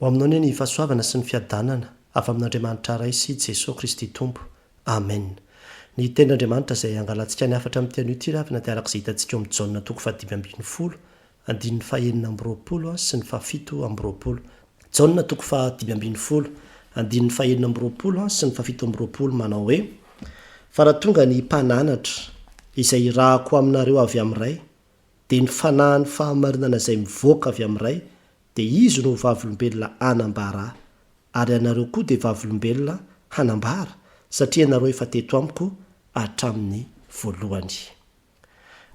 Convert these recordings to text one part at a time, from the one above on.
Ho aminao anie ny fahasoavana sy ny fiadanana avy amin'Andriamanitra Ray sy Jesoa Kristy Tompo. Amen. Ny Tenin'Andriamanitra izay angalantsika ny hafatra amin'ity anio ity ry havana dia araka izay hitantsika ao amin'ny Jaona toko fahadimy ambinifolo, andininy fahenina amby roapolo sy ny fahafito amby roapolo. Jaona toko fahadimy ambinifolo, andininy fahenina amby roapolo sy ny fahafito amby roapolo manao hoe, Fa raha tonga ny Mpananatra, izay hirahako aminareo avy amin'ny Ray, dia ny Fanahin'ny fahamarinana izay mivoaka avy amin'ny Ray, dia Izy no ho vavolombelona hanambara Ahy, ary ianareo koa dia vavolombelona hanambara, satria ianareo efa teto amiko hatramin'ny voalohany.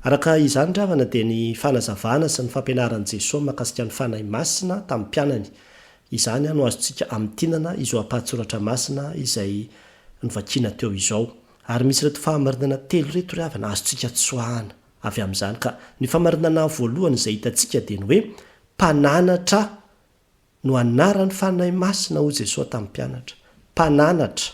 Araka izany ry havana dia ny fanazavana sy ny fampianaran'i Jesoa mahakasika ny Fanahy Masina tamin'ny mpianany, izany no azontsika amintinana izao ampahan-tsoratra masina izay novakiana teo izao. Ary misy ireto fahamarinana telo ireto ry havana azontsika tsoahana avy amin'izany ka ny fahamarinana voalohany izay hitantsika dia ny hoe mpananatra no anaran'ny Fanahy Masina hoy Jesoa tamin'ny mpianatra. Mpananatra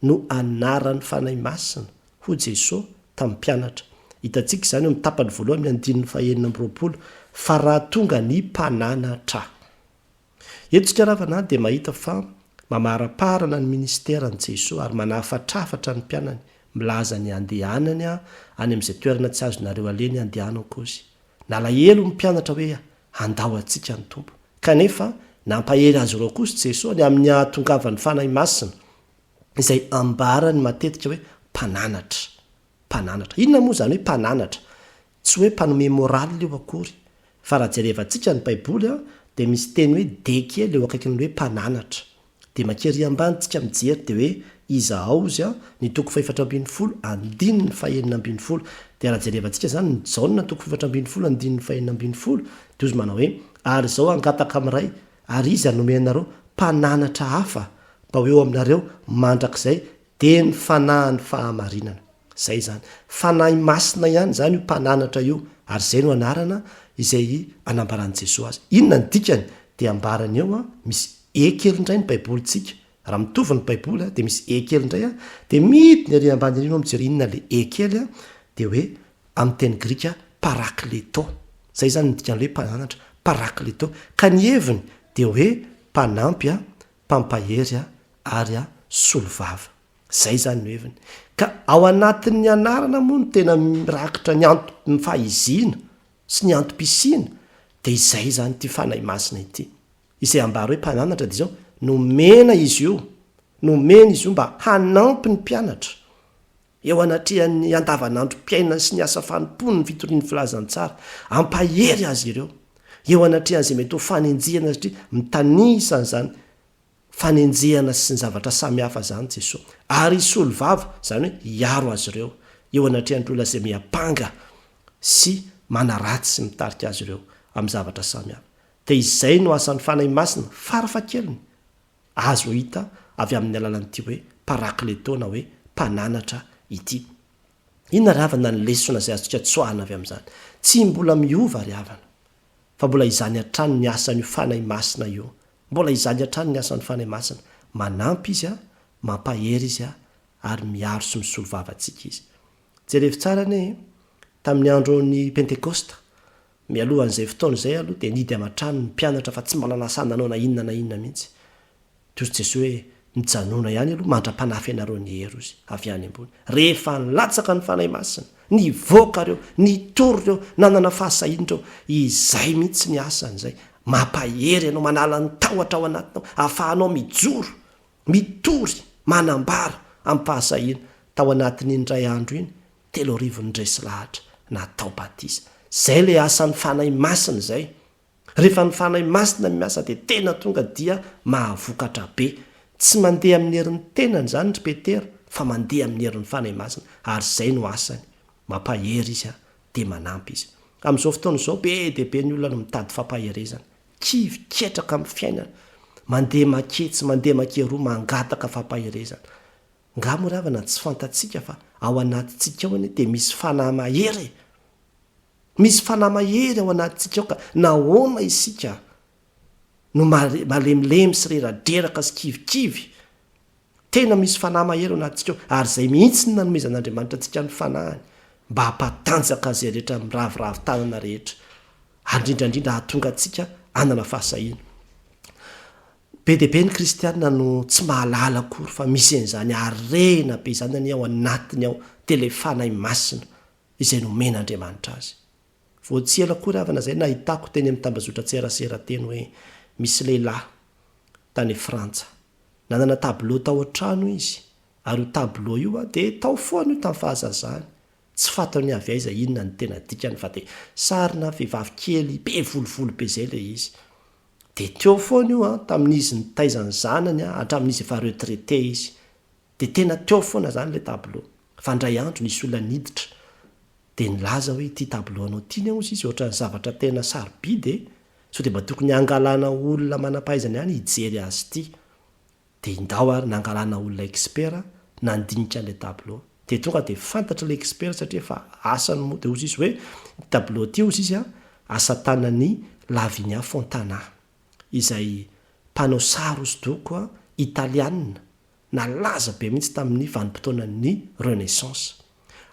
no anaran'ny Fanahy Masina hoy Jesoa tamin'ny mpianatra. Hitantsika izany eo amin'ny tapany voalohany amin'ny andininy fahenina amby roapolo fa raha tonga ny mpananatra. Eto isika ravana dia mahita fa mamaraparana ny ministeran'i Jesoa ary manafatrafatra ny mpianany, milaza ny handehanany any amin'izay toerana tsy azonareo aleha ny handehanako hozy. Nalahelo ny mpianatra hoe handao antsika ny Tompo. Kanefa, nampahery azy ireo kosa Jesoa ny amin'ny hahatongavan'ny Fanahy Masina, izay ambarany matetika hoe Mpananatra. Mpananatra. Inona moa izany hoe Mpananatra? Tsy hoe mpanome morale io akory. Fa raha jerevantsika ny Baiboly dia misy teny hoe de kely eo akaikin'ny hoe mpananatra. Dia mankery ambany tsika mijery dia hoe iza ao izy an, ny toko fahefatra ambinifolo andininy fahenina ambinifolo. Dia raha jerevantsika izany ny Jaona toko fahefatra ambinifolo andininy fahenina ambinifolo dia ozy manao hoe ary izao hangataka amin'ny Ray ary Izy hanome anareo mpananatra hafa mba ho eo aminareo mandrakizay dia ny Fanahin'ny fahamarinana. Izay izany. Fanahy Masina ihany izany io mpananatra io ary izay no anarana izay anambaran'i Jesoa azy. Inona ny dikany? Dia ambarany eo an, misy e kely indray ny baibolintsika. Raha mitovy ny baiboly an, dia misy e kely indray an, dia midina ery ambany ery ianao mijery inona ilay e kely an, dia hoe amin'ny teny grika parakleto. Izay izany ny dikan'ilay hoe mpananatra, parakleto. Ka ny heviny dia hoe mpanampy an, mpampahery an, ary an, solovava. Izay izany no heviny. Ka ao anatin'ny anarana moa no tena mirakitra ny anton'ny fahaizina sy ny antom-pisiana, dia izay izany ity Fanahy Masina ity. Izay ambara hoe mpananatra dia izao, nomena izy io, nomena izy io mba hanampy ny mpianatra eo anatrehan'ny andavanandrom-piainany sy ny asa fanompoany ny fitoriany ny filazantsara, hampahery azy ireo eo anatrehan'izay mety ho fanenjehana satria mitanisa an'izany fanenjehana sy ny zavatra samihafa izany Jesoa, ary hisolo vava, izany hoe hiaro azy ireo eo anatrehan'ireo olona izay miampanga sy manaratsy sy mitarika azy ireo amin'ny zavatra samihafa. Dia izay no asan'ny Fanahy Masina, farafahakeliny, azo hita avy amin'ny alalan'ity hoe Parakleto na hoe Mpananatra ity. Inona ry havana ny lesona izay azontsika tsoahina avy amin'izany? Tsy mbola miova ry havana, fa mbola izany hatrany ny asan'io Fanahy Masina io Mbola izany hatrany ny asan'ny Fanahy Masina. Manampy Izy, mampahery Izy, ary miaro sy misolo vava antsika Izy. Jerevo tsara anie e! Tamin'ny andron'ny Pentekosta, mialohan'izay fotoana izay aloha dia nihidy aman-trano ny mpianatra fa tsy mba nanasa nanao na inona na inona mihitsy. Dia hoy Jesoa hoe, Mijanòna ihany aloha mandra-panafy anareo ny hery, hozy, avy any ambony. Rehefa nilatsaka ny Fanahy Masina, nivoaka ireo, nitory ireo, nanana fahasahiana ireo. Izay mihitsy ny asany izay. Mampahery anao, manala ny tahotra ao anatinao, ahafahanao mijoro, mitory, manambara amim-pahasahiana. Tao anatin'iny indray andro iny, 3000 nandresy lahatra, natao batisa. Izay ilay asan'ny Fanahy Masina izay. Rehefa ny Fanahy Masina no miasa dia tena tonga dia mahavokatra be. Tsy mandeha amin'ny herin'ny tenany izany ry Petera fa mandeha amin'ny herin'ny Fanahy Masina ary izay no asany. Mampahery Izy dia manampy Izy. Amin'izao fotoana izao be dia be ny olona no mitady fampaherezana. Kivy, ketraka amin'ny fiainana. Mandeha maketsy, mandeha makeroa mangataka fampaherezana. Nga moa ry havana tsy fantatsika fa ao anatintsika ao anie dia misy fanahy mahery e! Misy fanahy mahery ao anatintsika ao ka nahoana isika no malemilemy sy reradreraka sy kivikivy? Tena misy fanahy mahery ao anatintsika ao ary izay mihitsy no nanomezan'Andriamanitra antsika ny fanahiny mba hampatanjaka izay rehetra miraviravy tanana rehetra ary indrindra indrindra hahatonga antsika hanana fahasahiana. Be dia be ny kristiana no tsy mahalala akory fa misy an'izany harena be izany anie ao anatiny ao, dia ilay Fanahy Masina izay nomen'Andriamanitra azy. Vao tsy ela akory havana izay nahitako teny amin'ny tambazotran-tserasera teny hoe misy lehilahy tany Frantsa. Nanana tableau tao an-trano izy ary io tableau io dia tao foana io tamin'ny fahazazany. Tsy fantany hoe avy aiza, inona no tena dikany fa dia sarina vehivavy kely be volovolo be izay ilay izy. Dia teo foana io an, tamin'izy nitaiza ny zanany an, hatramin'izy efa retraité izy. Dia tena teo foana izany ilay tableau. Fa indray andro nisy olona niditra dia nilaza hoe ity tableau anao ity anie hozy izy ohatran'ny zavatra tena sarobidy e! Sao dia mba tokony hangalana olona manam-pahaizana ihany hijery azy ity. Dia indao ary nangalana olona expert nandinika an'ilay tableau. Dia tonga dia fantatr'ilay expert satria efa asany moa. Dia hozy izy hoe ity tableau ity hozy izy an, asa tanan'i Lavinia Fontana, izay mpanao sary hosodoko italiana nalaza be mihitsy tamin'ny vanim-potoanan'ny Renaissance.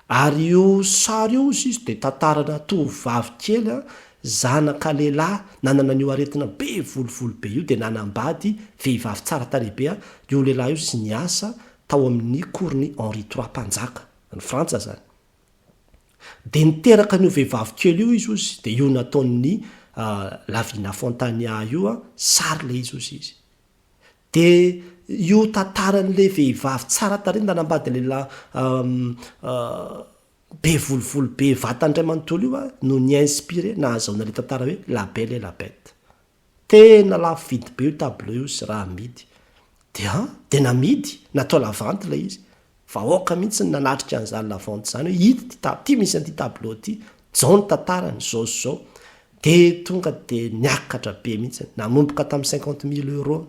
Ary io sary io hozy izy dia tantarana tovovavy kely zanaka lehilahy nanana an'io aretina be volovolo be io dia nanambady vehivavy tsara tarehy be, io lehilahy io izy niasa tao amin'ny cour-n'i Henri trois mpanjaka any Frantsa zany. Dia niteraka an'io vehivavy kely io izy hozy dia io nataon'i Lavina Fontania io sary ilay izy hozy izy. Dia io tantaran'ilay vehivavy tsara tarehy nanambady lehilahy be volovolo be vatany iray manontolo io no ni-inspirer nahazahoana ilay tantara hoe La Belle et la Bête. Tena lafo vidy be io tableau io sy raha amidy. Dia an! Dia namidy, natao la vente ilay izy. Vahoaka mihitsy no nanatrika an'izany la vente izany hoe ito ity tab, ity misy an'ity tableau ity, izao ny tantarany, izao sy izao. Dia tonga dia niakatra be mihitsy, nanomboka tamin'ny cinquante mille euros,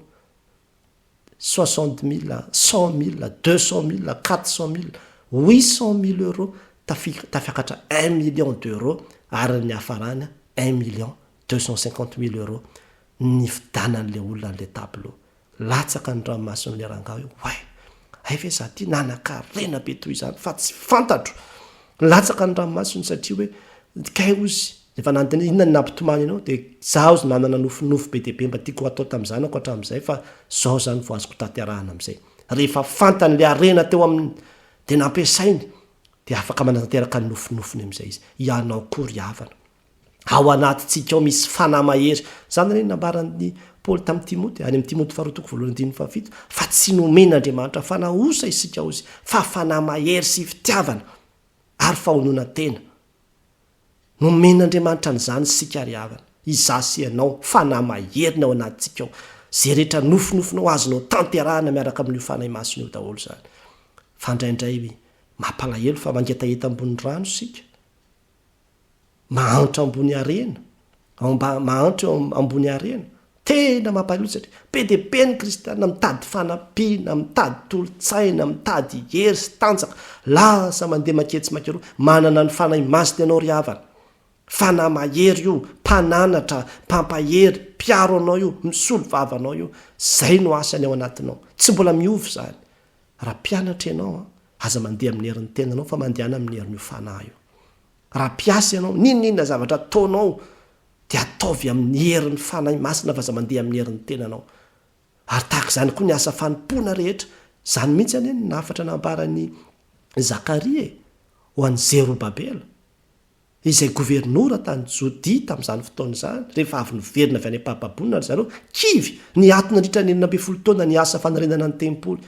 soixante mille, cent mille, deux cent mille, quatre cent mille, huit cent mille euros, tafi- tafiakatra un million d'euros ary ny niafarany un million deux cent cinquante mille euros nividianan'ilay olona an'ilay tableau. Latsaka ny ranomason'ilay rangahy hoe oay! Hay ve za ty nanankarena be toy izany fa tsy fantatro! Latsaka ny ranomasony satria hoe kay ozy efa nanontaniana inona no nampitomany anao dia za ozy nanana nofinofy be dia be mba tiako hatao tamin'ny zanako hatramin'izay fa zao zany vao azoko tanterahana amin'izay. Rehefa fantany ilay harena teo aminy dia nampiasainy dia afaka manatanteraka ny nofinofiny amin'izay izy. Ianao koa ry havana. Ao anatintsika ao misy fanahy mahery. Izany anie no nambaran'i Paoly tamin'i Timoty, any amin'ny Timoty faharoa toko voalohany andininy fahafito, fa tsy nomen'Andriamanitra fanahy osa isika hozy, fa fanahy mahery sy fitiavana ary fahononan-tena. Nomen'Andriamanitra an'izany isika ry havana, izaho sy ianao, fanahy mahery ny ao anatintsika ao. Izay rehetra nofinofinao azonao tanterahina miaraka amin'io Fanahy Masina io daholo izany. Fa indraindray mampalahelo fa mangetaheta ambony rano isika. Mahantra ambony harena, mba mahantra eo ambony harena. Tena mampalahelo satria be dia be ny kristiana mitady fanampiana, mitady tolo-tsaina, mitady hery sy tanjaka. Lasa mandeha maketsy makeroa. Manana ny Fanahy Masina ianao ry havana. Fanahy mahery io, mpananatra, mpampahery, mpiaro anao io, misolo vava anao io. Izay no asany ao anatinao. Tsy mbola miova izany. Raha mpianatra ianao, aza mandeha amin'ny herin'ny tenanao fa mandehana amin'ny herin'io Fanahy io. Raha mpiasa ianao, n'inon'inona zavatra ataonao dia ataovy amin'ny herin'ny Fanahy Masina fa aza mandeha amin'ny herin'ny tenanao. Ary tahaka izany koa ny asa fanompoana rehetra. Izany mihitsy anie no hafatra nambaran'i Zakaria e, ho an'i Zerobabela, izay governora tany Jodia tamin'izany fotoana izany, rehefa avy niverina avy any am-pahababoana ry zareo, kivy, niato nandritra ny 16 taona ny asa fanorenana ny tempoly.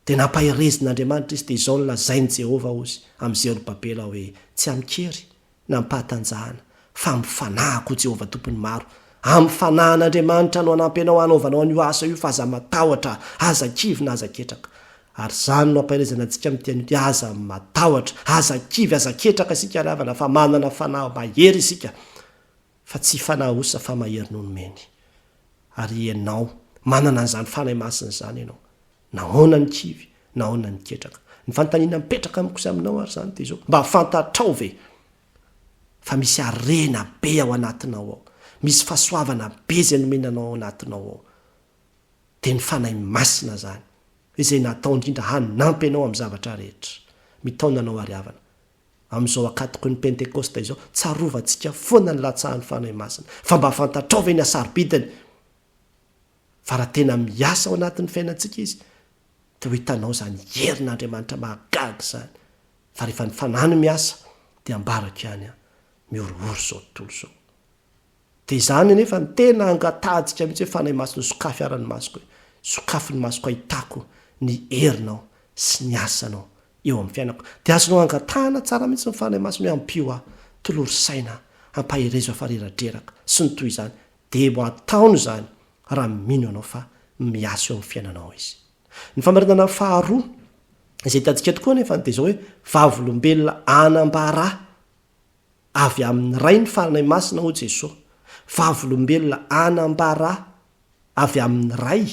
Dia nampaherezin'Andriamanitra izy, dia izao no lazain'i Jehovah, hozy, amin'i Zerobabela hoe, Tsy amin-kery, na amim-pahatanjahana, fa amin'ny fanahiko, hoy Jehovah Tompon'ny maro. Amin'ny fanahin'Andriamanitra no hanampy anao hanaovanao an'io asa io, fa aza matahotra, aza kivy na aza ketraka. Ary izany no ampaherezana antsika amin'ity anio ity, aza matahotra, aza kivy, aza ketraka isika ry havana, fa manana fanahy mahery isika, fa tsy fanahy osa fa mahery no nomeny. Ary ianao, manana an'izany Fanahy Masina izany ianao. Nahoana ny kivy? Nahoana ny ketraka? Ny fanontaniana mipetraka amiko sy aminao ary izany dia izao, mba fantatrao ve fa misy harena be ao anatinao ao? Misy fahasoavana be izay nomena anao ao anatinao ao. Dia ny Fanahy Masina izany, izay natao indrindra hanampy anao amin'ny zavatra rehetra. Mitaona anao ary havana. Amin'izao ankatoky ny Pentekosta izao, tsarovantsika foana ny latsahan'ny Fanahy Masina. Fa mba fantatrao ve ny hasarobidiny? Fa raha tena miasa ao anatin'ny fiainantsika Izy, dia ho hitanao izany herin'Andriamanitra mahagaga izany. Fa rehefa ny Fanahy no miasa, dia ambarako ihany an, mihorohoro izao tontolo izao. Dia izany anefa no tena angatahantsika mihitsy hoe Fanahy Masina sokafy ara ny masoko e, sokafy ny masoko hahitako ny herinao sy ny asanao eo amin'ny fiainako. Dia azonao angatahana tsara mihitsy ny Fanahy Masina hoe ampio aho, tolory saina aho, ampaherezo aho fa reradreraka, sy ny toy izany. Dia ho ataony izany raha mino ianao fa miasa eo amin'ny fiainanao Izy. Ny famarinana faharoa izay hitantsika tokoa anefa dia izao hoe vavolombelona anambara Avy amin'ny Ray ny Fanahy Masina hoy Jesoa. Vavolombelona hanambara avy amin'ny Ray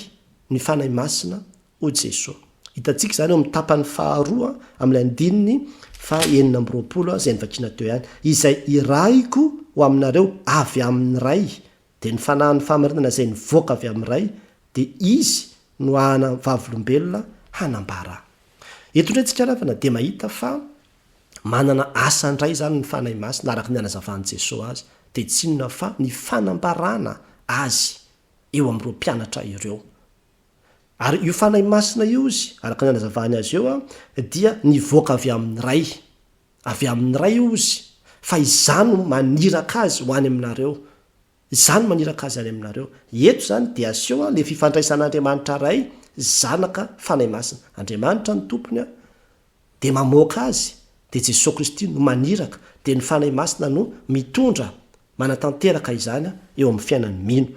ny Fanahy Masina hoy Jesoa. Hitantsika izany eo amin'ny tapany faharoa amin'ilay andininy faha 26 izay novakiana teo ihany. Izay irahiko ho aminareo avy amin'ny Ray, dia ny Fanahin'ny fahamarinana izay nivoaka avy amin'ny Ray, dia Izy no hana vavolombelona hanambara. Eto indray tsika ravana dia mahita fa Manana asa indray izany ny Fanahy Masina araka ny anazavan'i Jesoa azy, dia tsy inona fa ny fanambarana Azy eo amin'ireo mpianatra ireo. Ary io Fanahy Masina io izy, araka ny anazavany azy eo, dia nivoaka avy amin'ny Ray. Avy amin'ny Ray hozy, fa Izaho no maniraka azy ho any aminareo. Izaho no maniraka azy any aminareo. Eto izany dia aseho ilay fifandraisan'Andriamanitra Ray, Zanaka, Fanahy Masina. Andriamanitra no Tompony, dia mamoaka azy, dia Jesoa Kristy no maniraka, dia ny Fanahy Masina no mitondra, manatanteraka izany eo amin'ny fiainan'ny mino.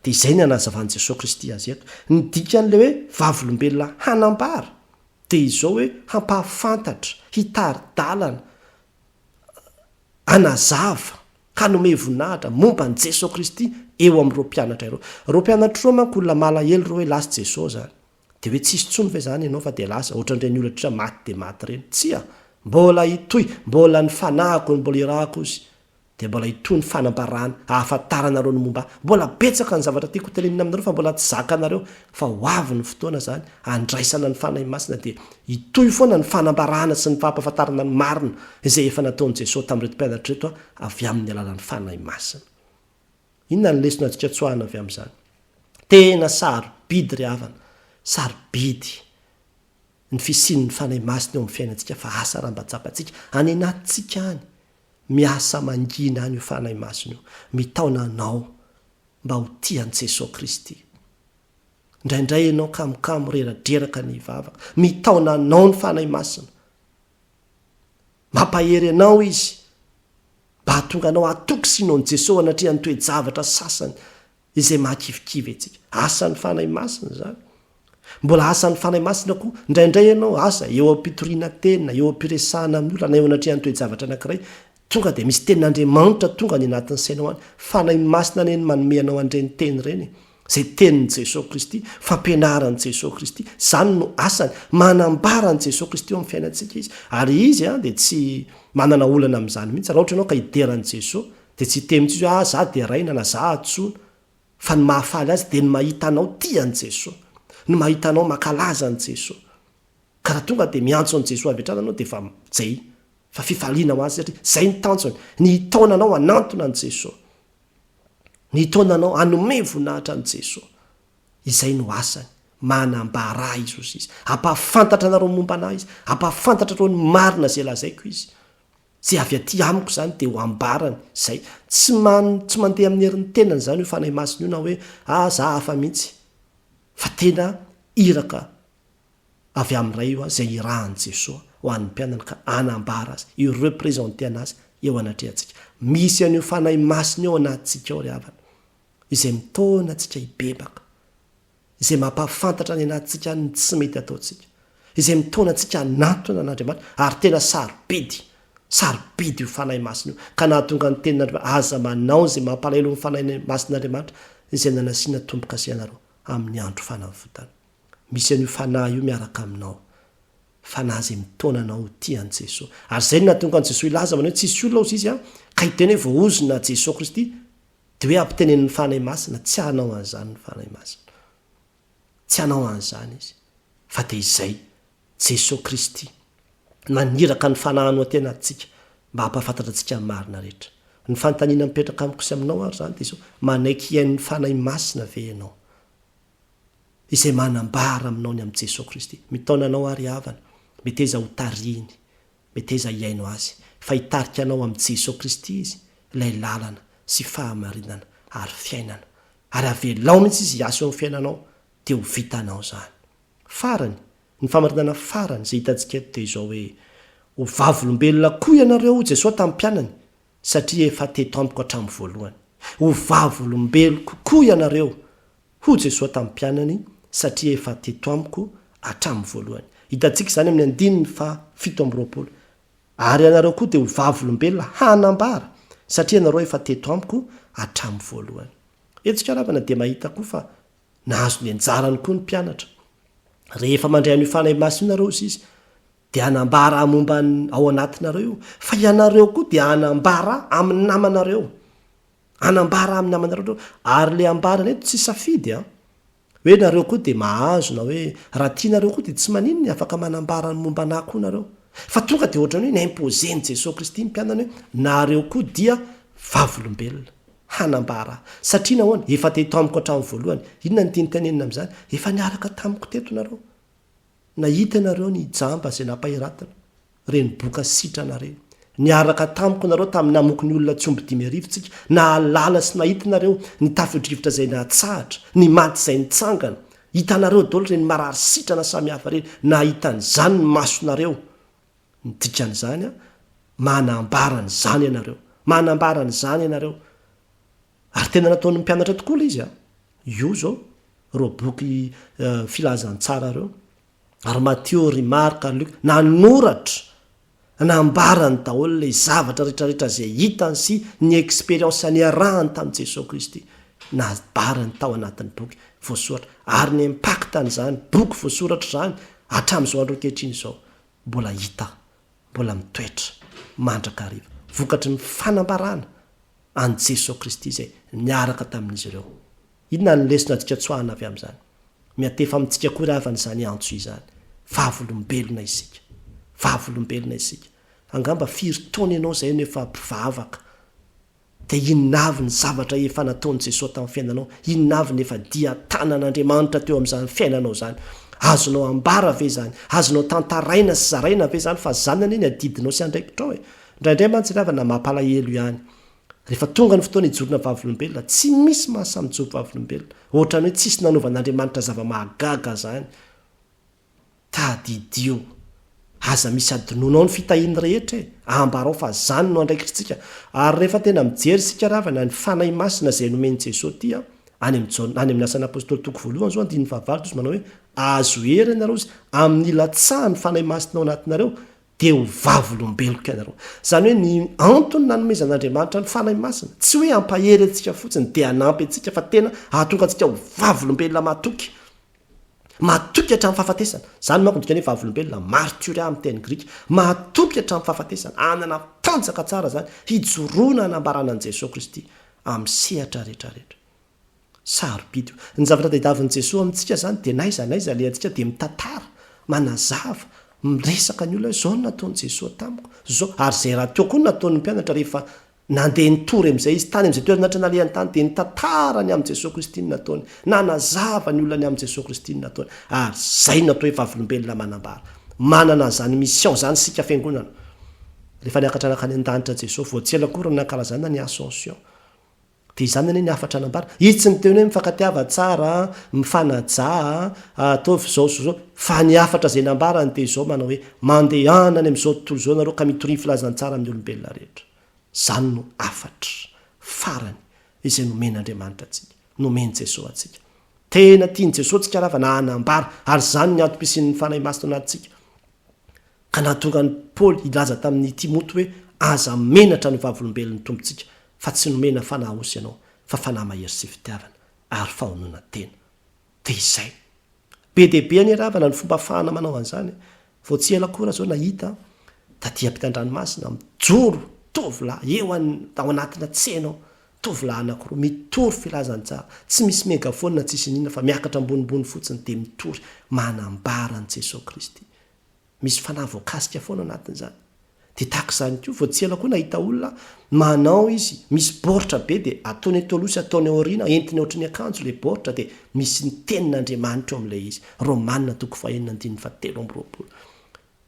Dia izay ny anazavan'i Jesoa Kristy azy eto. Ny dikan'ilay hoe vavolombelona hanambara dia izao hoe hampahafantatra, hitari-dalana, hanazava, hanome voninahitra momba an'i Jesoa Kristy eo amin'ireo mpianatra ireo. Ireo mpianatra ireo manko olona malahelo ireo hoe lasa Jesoa izany. Dia hoe tsisy intsony ve izany ianao fa dia lasa, ohatran'ireny olona tritra maty dia maty ireny. Tsia! Mbola hitohy, mbola ny fanahiko no mbola irahako ozy. Dia mbola hitohy ny fanambarana, ahafantaranareo ny momba ahy. Mbola betsaka ny zavatra tiako hotenenina aminareo fa mbola tsy zakanareo. Fa ho avy ny fotoana izany, handraisana ny Fanahy Masina dia hitohy foana ny fanambarana sy ny fampahafantarana ny marina izay efa nataon'i Jesoa tamin'ireto mpianatra ireto avy amin'ny alalan'ny Fanahy Masina. Inona ny lesona azontsika tsoahina avy amin'izany? Tena sarobidy ry havana, sarobidy ny fisian'ny Fanahy Masina eo amin'ny fiainantsika fa asa raha mba tsapantsika any anatintsika any, miasa mangina any io Fanahy Masina io, mitaona anao mba ho tia an'i Jesoa Kristy. Indraindray ianao kamokamo reradreraka ny hivavaka, mitaona anao ny Fanahy Masina. Mampahery anao Izy mba hahatonga anao hatoky sy hino an'i Jesoa anatrehan'ny toe-javatra sasany izay mahakivikivy antsika. Asan'ny Fanahy Masina izany. Mbola asan'ny Fanahy Masina koa, indraindray ianao, asa, eo am-pitoriana teny na eo am-piresahana amin'ny olona na eo anatrehan'ny toe-javatra anankiray, tonga dia misy tenin'Andriamanitra tonga any anatin'ny sainao any. Fanahy Masina anie no manome anao an'ireny teny ireny e. Izay tenin'i Jesoa Kristy, fampianaran'i Jesoa Kristy, izany no asany, manambara an'i Jesoa Kristy eo amin'ny fiainantsika Izy. Ary Izy dia tsy manana olana amin'izany mihitsy, raha ohatra ianao ka hidera an'i Jesoa, dia tsy hiteny mihitsy Izy hoe ah za deraina na za antsoina, fa ny mahafaly Azy dia ny mahita anao tia an'i Jesoa, ny mahita anao mankalaza an'i Jesoa. Ka raha tonga dia miantso an'i Jesoa avy hatrany ianao dia efa zay, fa fifaliana ho Azy satria zay ny tanjony, ny hitaona anao hanantona an'i Jesoa. Ny hitaona anao hanome voninahitra an'i Jesoa. Izay no asany. Manambara Izy hozy Izy. Hampahafantatra anareo ny momba anah Izy. Hampahafantatra anareo ny marina izay lazaiko Izy. Izay avy aty amiko izany dia ho ambarany. Izay. Tsy man, tsy mandeha amin'ny herin'ny tenany izany io Fanahy Masina io na hoe, ah, za hafa mihitsy. Fa tena iraka avy amin'ny Ray io izay irahan'i Jesoa ho an'ny mpianany ka hanambara Azy, hi-representer an'Azy eo anatrehantsika. Misy an'io Fanahy Masina io ao anatintsika ao ry havana, izay mitaona antsika hibebaka, izay mampahafantatra any anatintsika any ny tsy mety ataontsika, izay mitaona antsika hanantona an'Andriamanitra, ary tena sarobidy, sarobidy io Fanahy Masina io, ka nahatonga ny tenin'Andriamanitra, aza manao izay mampalahelo ny Fanahy Masin'Andriamanitra izay nanasiana tombo-kase anareo amin'ny andro fanavotana. Misy an'io Fanahy io miaraka aminao. Fanahy izay mitaona anao ho tia an'i Jesoa. Ary izay no nahatonga an'i Jesoa hilaza manao hoe tsisy olona hozy izy an, ka hiteny hoe voaozona Jesoa Kristy, dia hoe ampitenenin'ny Fanahy Masina, tsy hanao an'izany ny Fanahy Masina. Tsy hanao an'izany Izy. Fa dia izay, Jesoa Kristy, naniraka ny Fanahiny ho aty anatintsika mba hampahafantatra antsika ny marina rehetra. Ny fanontaniana mipetraka amiko sy aminao ary izany dia izao, manaiky hihaino ny Fanahy Masina ve ianao? izay manambara aminao ny amin'i Jesoa Kristy. Mitaona anao aho ry havana, meteza ho tarihiny, meteza hihaino Azy, fa hitarika anao amin'i Jesoa Kristy Izy, ilay lalana sy fahamarinana ary fiainana. Ary avelao mihitsy Izy hiasa eo amin'ny fiainanao, dia ho vitanao izany. Farany, ny fahamarinana farany izay hitantsika eto dia izao hoe, Ho vavolombelona koa ianareo, hoy Jesoa tamin'ny mpianany, satria efa teto amiko hatramin'ny voalohany. Ho vavolombeloko koa ianareo, hoy Jesoa tamin'ny mpianany, satria efa teto amiko hatramin'ny voalohany. Hitantsika izany amin'ny andininy faha 27. Ary ianareo koa dia ho vavolombelona hanambara, satria ianareo efa teto amiko hatramin'ny voalohany. Eto isika ravana dia mahita koa fa nahazo ny anjarany koa ny mpianatra. Rehefa mandray an'io Fanahy Masina io nareo, hozy izy, dia hanambara momba ny ao anatinareo io, fa ianareo koa dia hanambara amin'ny namanareo. Hanambara amin'ny namanareo nareo. Ary le ambarana eto tsy safidy an. Hoe nareo koa dia mahazo na hoe raha tianareo koa dia tsy maninona e, afaka manambara ny momba anah koa nareo. Fa tonga dia ohatran'ny hoe ni-imposer-n'i Jesoa Kristy ny mpianany hoe nareo koa dia vavolombelona. Hanambara ahy. Satria nahoana? Efa teto amiko hatramin'ny voalohany. Inona no tiany tenenina amin'izany? Efa niaraka tamiko teto nareo. Nahita ianareo ny jamba izay nampahiratina, ireny boka sitrana ireny. Niaraka tamiko nareo tamin'ny namoky ny olona tsy omby 5000 tsika. Nahalala sy nahita nareo ny tafio-drivotra izay nahatsahatra, ny maty izay nitsangana. Hitanareo daholo ireny marary sitrana samihafa ireny. Nahita an'izany ny masonareo. Ny dikan'izany, manambara an'izany ianareo. Manambara an'izany ianareo. Ary tena nataon'ny mpianatra tokoa ilay izy an! Io izao, ireo boky filazantsara ireo, ary Matio, ry Marka, ry Lioka, nanoratra, nambarany daholo ilay zavatra rehetrarehetra izay hitany sy ny expérience niarahany tamin'i Jesoa Kristy. Nambarany tao anatin'ny boky voasoratra. Ary ny impact an'izany boky voasoratra izany hatramin'izao andro ankehitriny izao, mbola hita, mbola mitoetra mandrakariva. Vokatry ny fanambarana an'i Jesoa Kristy izay niaraka tamin'izy ireo. Inona ny lesona azontsika tsoahina avy amin'izany? Miantefa amintsika koa ry havana izany antso izany. Vavolombelona isika. Vavolombelona isika. Angamba firy taona ianao izay no efa mpivavaka? Dia inona avy ny zavatra efa nataon'i Jesoa tamin'ny fiainanao? Inona avy ny efa dian-tanan'Andriamanitra teo amin'izany fiainanao izany? Azonao ambara ve izany? Azonao tantaraina sy zaraina ve izany fa izany anie ny adidinao sy andraikitrao e? Indraindray mantsy ry havana mampalahelo ihany. Rehefa tonga ny fotoana hijoroana vavolombelona, tsy misy mahasahy mijoro vavolombelona. Ohatran'ny hoe tsisy nanaovan'Andriamanitra zava-mahagaga izany. Tadidio. Aza misy adinoinao ny fitahiany rehetra e! Ambarao fa izany no andraikitritsika. Ary rehefa tena mijery isika ry havana, ny Fanahy Masina izay nomen'i Jesoa ity an, any amin'ny Jaona, any amin'ny Asan'ny Apostoly toko voalohany izao andininy fahavalo dia izy manao hoe, Azo hery ianareo izy amin'ny ilatsahan'ny Fanahy Masina ao anatinareo, dia ho vavolombeloko ianareo. Izany hoe ny antony nanomezan'Andriamanitra ny Fanahy Masina, tsy hoe hampahery antsika fotsiny dia hanampy antsika fa tena hahatonga antsika ho vavolombelona mahatoky. Mahatoky hatramin'ny fahafatesana. Izany manko no dikan'ny hoe vavolombelona, martyria amin'ny teny grika. Mahatoky hatramin'ny fahafatesana. Hanana tanjaka tsara izany hijoroana hanambarana an'i Jesoa Kristy amin'ny sehatra rehetra rehetra. Sarobidy io. Ny zavatra tadiavin'i Jesoa amintsika izany dia n'aiza n'aiza alehantsika dia mitantara, manazava, miresaka ny olona hoe izao no nataon'i Jesoa tamiko, izao, ary izay rahateo koa no nataon'ny mpianatra rehefa nandeha nitory amin'izay izy tany amin'izay toerana rehetra nalehany tany dia nitantara ny amin'i Jesoa Kristy ny nataony, nanazava ny olona ny amin'i Jesoa Kristy ny nataony, ary izay no atao hoe vavolombelona manambara. Manana an'izany mission izany isika fiangonana. Rehefa niakatra nankany an-danitra Jesoa, vao tsy ela akory no nankalazana ny Ascension. Dia izany anie ny hafatra nambara. Izy tsy niteny hoe mifankatiava tsara a, mifanajà a, ataovy izao sy izao, fa ny hafatra izay nambarany dia izao manao hoe, mandehana any amin'izao tontolo izao nareo ka mitoria ny filazantsara amin'ny olombelona rehetra. Izany no hafatra farany izay nomen'Andriamanitra antsika, nomen'i Jesoa antsika. Tena tian'i Jesoa antsika ravana hanambara, ary izany ny antom-pisian'ny Fanahy Masina ao anatintsika. Ka nahatonga an'i Paoly hilaza tamin'i Timoty hoe, Aza menatra ny vavolombelon'ny Tompontsika, fa tsy nomena fanahy osy ianao, fa fanahy mahery sy fitiavana ary fahononan-tena. Dia izay. Be dia be anie ravana ny fomba ahafahana manao an'izany e. Vao tsy ela akory aho izao nahita taty ampitan-dranomasina, mijoro tovolahy eo an, ao anatina tsena ao, tovolahy anankiroa mitory filazantsara, tsy misy megaphone tsisy n'inona fa miakatra ambonimbony fotsiny dia mitory, manambara an'i Jesoa Kristy. Misy fanahy voakasika foana anatin'izany. Dia tahaka izany koa, vao tsy ela koa nahita olona manao izy, misy baoritra be dia ataony eto aloha sy ataony aoriana, entiny ohatry ny akanjo ilay baoritra dia misy ny tenin'Andriamanitra eo amin'ilay izy. Romana toko fahenina andininy fahatelo amby 20.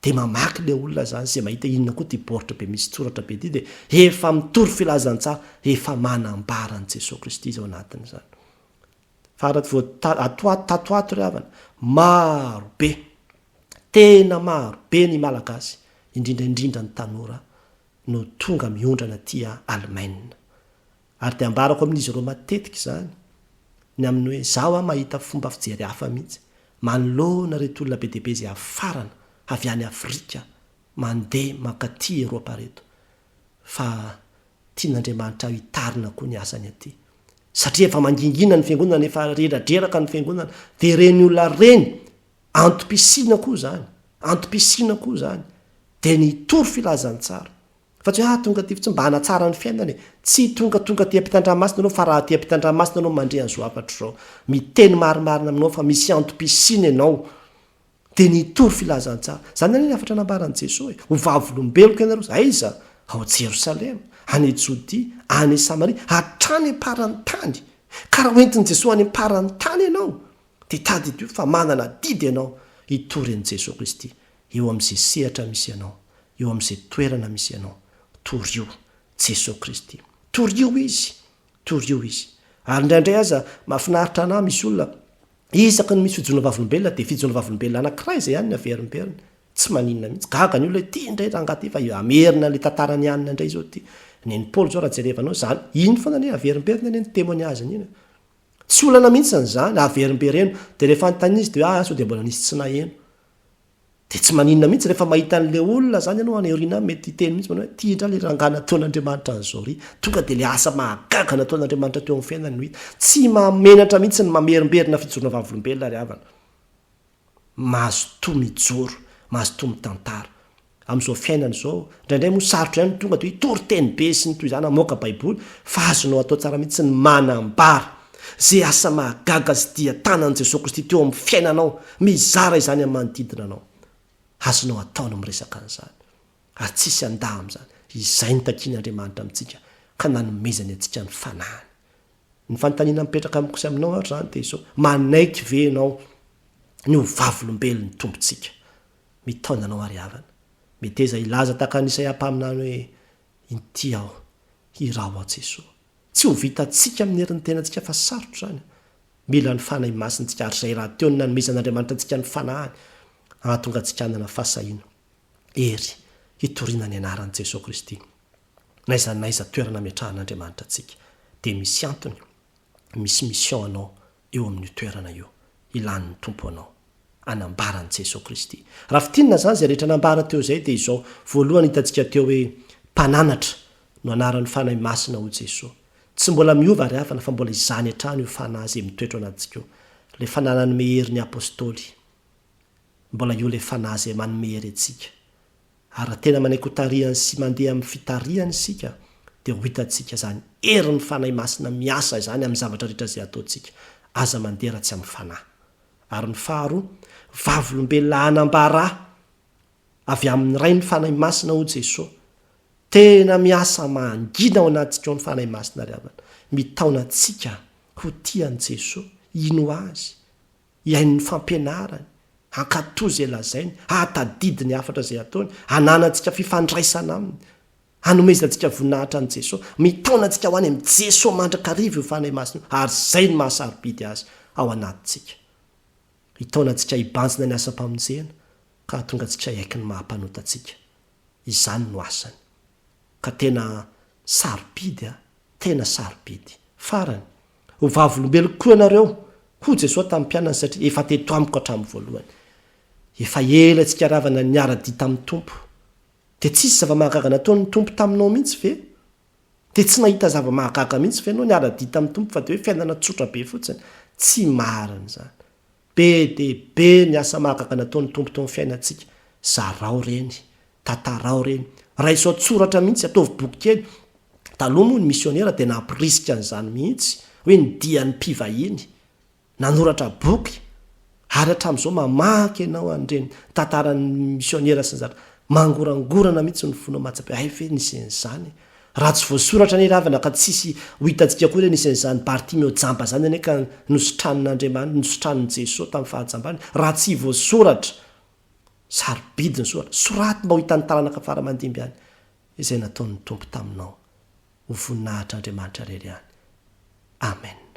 Dia mamaky ilay olona izany izay mahita inona koa ity baoritra be misy soratra be ity dia efa mitory filazantsara, efa manambara an'i Jesoa Kristy izy ao anatin'izany. Fa raha vao ato ato tato ato ry havana, maro be, tena maro be ny Malagasy, indrindra indrindra ny tanora no tonga miondrana aty Alemaina. Ary dia ambarako amin'izy ireo matetika izany, ny amin'ny hoe izaho aho mahita fomba fijery hafa mihitsy, manoloana ireto olona be dia be izay hafarana avy any Afrika mandeha mankaty Eropa ireto, fa tian'Andriamanitra hitarina koa ny asany aty. Satria efa mangingina ny fiangonana, efa reradreraka ny fiangonana, dia ireny olona ireny, antom-pisiana koa izany, antom-pisiana koa izany, dia ny hitory filazantsara. Fa tsy hoe ah tonga aty fotsiny mba hanatsara ny fiainana e. Tsy tongatonga aty ampitan-dranomasina ianao fa raha aty ampitan-dranomasina ianao mandre an'izao hafatra izao, miteny marimarina aminao fa misy antom-pisiana ianao, dia ny hitory filazantsara. Izany anie ny hafatra nambaran'i Jesoa e. Ho vavolombeloko ianareo, aiza? Ao Jerosalema, any Jodia, any Samaria, hatrany am-paran'ny tany. Ka raha hoentin'i Jesoa any am-paran'ny tany ianao, dia tadidio fa manana adidy ianao hitory an'i Jesoa Kristy eo amin'izay sehatra misy anao, eo amin'izay toerana misy anao. Torio Jesoa Kristy. Torio Izy. Torio Izy. Ary indraindray aza mahafinaritra anà misy olona isaky ny misy fijoroana vavolombelona dia fijoroana vavolombelona anankiray izay ihany ny averimberiny. Tsy maninona mihitsy. Gaga ny olona hoe ity indray rangahy ity fa hamerina ilay tantaran'i Anna indray izao ity. Nen'i Paoly izao raha jerevanao izany, iny foana anie averimberina anie ny témoignage-ny iny e. Tsy olana mihitsy izany, averimbereno. Dia rehefa anontaniana izy dia hoe ah sao dia mbola nisy tsy naheno. Dia tsy maninona mihitsy rehefa mahita an'ilay olona izany ianao any aoriana any mety hiteny mihitsy manao hoe ity indray ilay rangahy nataon'Andriamanitra an'izao ry. Tonga dia ilay asa mahagaga nataon'Andriamanitra teo amin'ny fiainany no hita. Tsy mahamenatra mihitsy ny mamerimberina fijoroana vavolombelona ry havana. Mazotoa mijoro, mazotoa mitantara. Amin'izao fiainana izao, indraindray moa sarotra ihany ny tonga dia hitory teny be sy ny toy izany, hamoaka baiboly, fa azonao atao tsara mihitsy ny manambara izay asa mahagaga sy dia tanan'i Jesoa Kristy teo amin'ny fiainanao, mizara izany amin'ny manodidina anao. Azonao atao ny miresaka an'izany, ary tsisy handà amin'izany. Izay no takian'Andriamanitra amintsika, ka nanomezany antsika ny Fanahiny. Ny fanontaniana mipetraka amiko sy aminao ary izany dia izao, manaiky ve ianao ny ho vavolombelon'ny Tompontsika? Mitaona anao ary havana. Meteza hilaza tahaka an'i Isaia mpaminany hoe, Inty aho, hiraho aho Jesoa. Tsy ho vitantsika amin'ny herin'ny tenantsika fa sarotra izany. Mila ny Fanahy Masina isika ary izay rahateo no nanomezan'Andriamanitra antsika ny Fanahiny hahatonga antsika hanana fahasahiana, hery hitoriana ny anaran'i Jesoa Kristy. N'aiza n'aiza toerana ametrahan'Andriamanitra antsika dia misy antony, misy mission anao eo amin'io toerana io, ilan'ny Tompo anao. Hanambara an'i Jesoa Kristy. Raha fintinina izany izay rehetra nambara teo izay dia izao, voalohany hitantsika teo hoe Mpananatra no anaran'ny Fanahy Masina hoy Jesoa. Tsy mbola miova ry havana fa mbola izany hatrany io Fanahy izay mitoetra ao anatintsika io. Ilay Fanahy nanome hery ny Apostoly. Mbola io ilay Fanahy izay manome hery antsika. Ary raha tena manaiky ho tarihany sy mandeha amin'ny fitarihany isika, dia ho hitantsika izany herin'ny Fanahy Masina miasa izany amin'ny zavatra rehetra izay ataontsika. Aza mandeha raha tsy amin'ny Fanahy. Ary ny faharoa, vavolombelona hanambara avy amin'ny Ray ny Fanahy Masina hoy Jesoa. Tena miasa mangina ao anatintsika ao ny Fanahy Masina ry havana. Mitaona antsika ho tia an'i Jesoa, hino Azy, hihaino ny fampianarany, hankatò izay lazainy, hahatadidy ny hafatra izay ataony, hananantsika fifandraisana aminy, hanomezantsika voninahitra an'i Jesoa. Mitaona antsika ho any amin'i Jesoa mandrakariva io Fanahy Masina io, ary izay no maha-sarobidy azy ao anatintsika. Hitaona antsika hibanjina ny asam-pamonjena, ka hahatonga antsika hiaiky ny maha-mpanota antsika. Izany no asany. Ka tena sarobidy a! Tena sarobidy. Farany, ho vavolombeloko koa ianareo, hoy Jesoa tamin'ny mpianany, satria efa teto amiko hatramin'ny voalohany. Efa ela isika ravana niara-dia tamin'ny Tompo. Dia tsisy zava-mahagaga nataon'ny Tompo taminao mihitsy ve? Dia tsy nahita zava-mahagaga mihitsy ve ianao niara-dia tamin'ny Tompo fa dia hoe fiainana tsotra be fotsiny? Tsy marina izany. Be dia be ny asa mahagaga nataon'ny Tompo teo amin'ny fiainantsika. Zarao ireny. Tantarao ireny. Raiso an-tsoratra mihitsy, ataovy boky kely. Taloha moa ny misionera dia nampirisika an'izany mihitsy, hoe ny dian'ny mpivahiny. Nanoratra boky, ary hatramin'izao mamaky ianao an'ireny tantaran'ny misionera sy ny zavatra. Mangorangorana mihitsy ny fonao mahatsapa hoe hay ve nisy an'izany e! Raha tsy voasoratra anie ravina ka tsisy ho hitantsika akory hoe nisy an'izany Bartimeo jamba izany anie ka nositranin'Andriamanitra, nositranin'i Jesoa tamin'ny fahajambany, raha tsy voasoratra. Sarobidy ny soratra. Soraty mba ho hitan'ny taranaka fara aman-dimby any izay nataon'ny Tompo taminao. Ho voninahitr'Andriamanitra irery ihany. Amen.